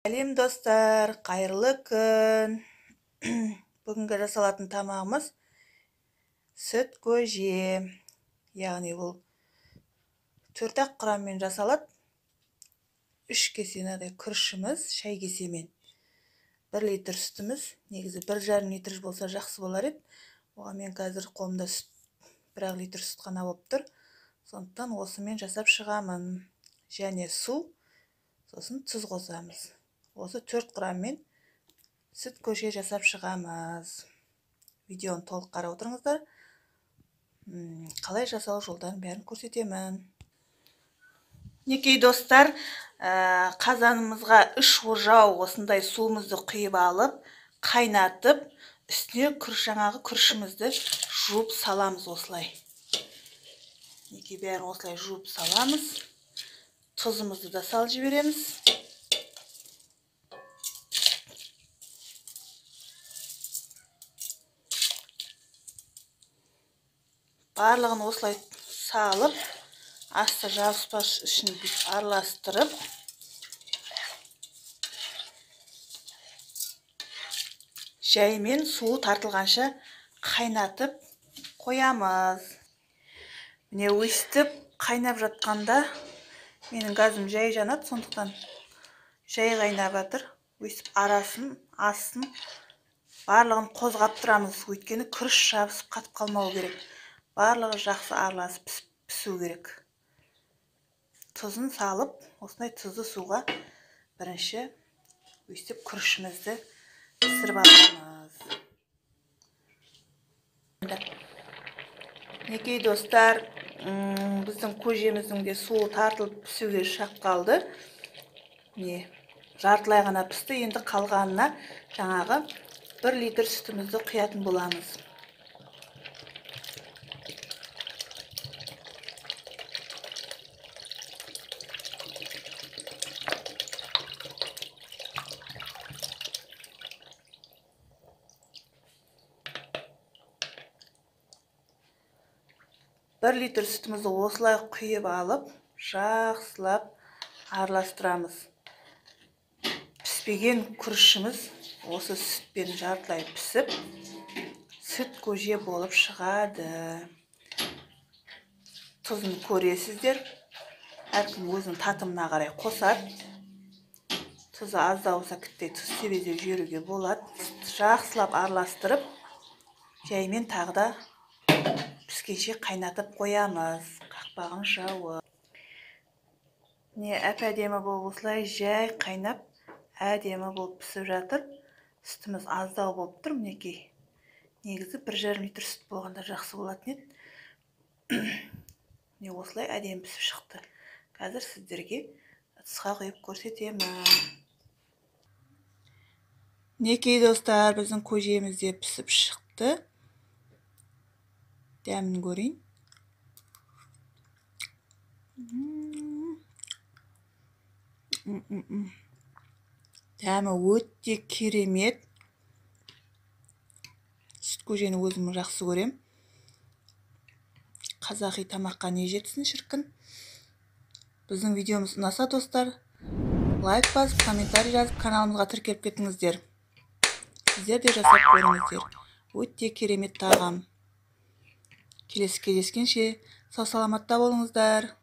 Сәлем достар, қайырлы күн. Бүгінгі жасалатын тамағымыз сүт көже. Яғни бұл төрт-ақ құраммен жасалады. 3 кесе мынадай күрішіміз, шай кесемен. 1 литр сүтіміз, негізі 1,5 литр болса жақсы болар еді. Оған мен қазір қолымда сүт, 1 литр сүт қана болып тұр. Сондықтан осымен жасап шығамын. Және су, сосын тұз қосамыз. Осы 4 құраммен сүт көже жасап шығамыз. Видеоны толық қарап отырыңыздар. Қалай жасалу жолдарын бәрін көрсетемін. Мінекей достар, қазанымызға 3 ожау осындай суымызды құйып алып, қайнатып, үстіне жаңағы күрішімізді жуып саламыз осылай. Мінекей бәрін осылай жуып саламыз. Тұзымызды да салып жібереміз. Барлығын осылай салып, асты жабыспас үшін араластырып, жаймен суы тартылғанша қайнатып қоямыз. Міне өстіп қайнап жатқанда менің газым жай жанады, сондықтан жай қайнап жатыр. Өстіп арасын, астын барлығын қозғап тұрамыз, өйткені күріш жабысып қатып қалмау керек. Барлығы жақсы араласып пісу керек. Тұзын салып, осындай тұзды суға бірінші өстіп күрішімізді пісіріп аламыз. Мінекей достар, біздің көжеміздің де суы тартылып пісуге шақ қалды. Міне, жартылай ғана пісті, енді қалғанына жаңағы 1 литр сүтімізді құятын боламыз. Бір литр сүтімізді осылай құйып алып, жақсылап араластырамыз. Піспеген күрішіміз осы сүтпен жартылай пісіп, сүт көже болып шығады. Тұзын көресіздер. Әркім өзінің татымына қарай қосады. Тұзы аздау болса, кіттей тұз себезеп жіберуге болады. Жақсылап араластырып, жаймен тағы да піскенше қайнатып қоямыз, қақпағын жауып. Міне, әп-әдемі болып осылай жай қайнап, әдемі болып пісіп жатыр. Сүтіміз аздау болып тұр, мінекей. Негізі 1,5 литр сүт болғанда жақсы болатын еді. Міне осылай әдемі пісіп шықты. Қазір сіздерге ыдысқа құйып көрсетемін. Мінекей достар, біздің көжеміз де пісіп шықты. Дәмін көрейін. Дәмі өте керемет. Сүт көжені өзім жақсы көрем. Қазақи тамаққа не жетсін шіркін. Біздің видеомыз ұнаса достар, лайк басып, комментарий жазып, каналымызға тіркеліп кетіңіздер. Сіздер де жасап көріңіздер. Өте керемет тағам. Келесі кездескенше сау саламатта болыңыздар.